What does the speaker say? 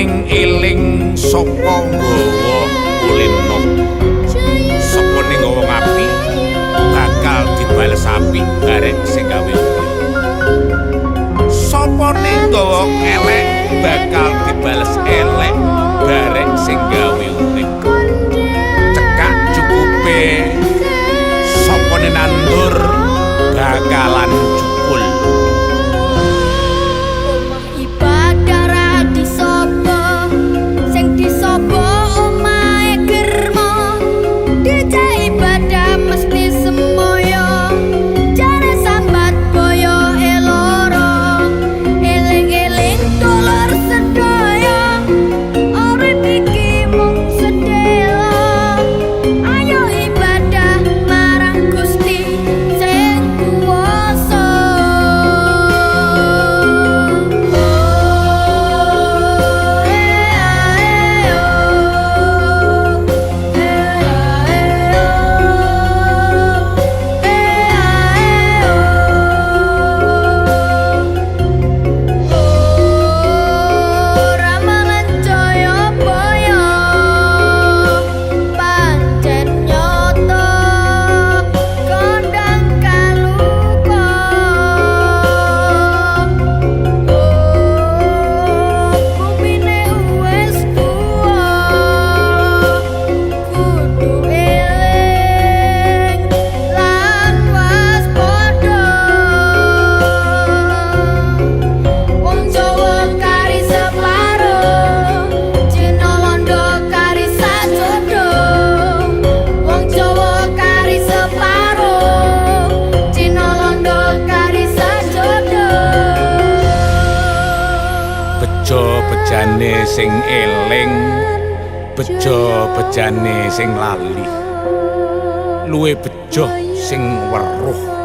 Ning eling sapa nggawa kulino. Sapa ning nggawa apik bakal dibales apik barek sing gawe urip. Sapa ning nggawa elek bakal dibales elek barek sing gawe urip. Cekak cukupe sapa nandur bakalan cukul. Omah ibadah ra disopo, sing disopo omahe germo. Dijak ibadah mesti semoyo, jare sambat boyoke loro. Eling-eling dulur sedaya, urip iki mung sedelo. Ayo ibadah marang Gusti sing kuwasa. Oh, eh, ae, oh. Eh, ae, oh. Eh, ae, oh. Ora mangan jaya-baya, pancen nyata kondang kaluka. Oh, bumine wis tuwa, kudu eling lan waspada. Wong Jawa kari separo, Cina Londo kari sajodo. Wong Jawa kari separo, Cina Londo kari sajodo. Bejo bejane sing eling, bejo bejane sing lali. Luwe bejo sing weruh.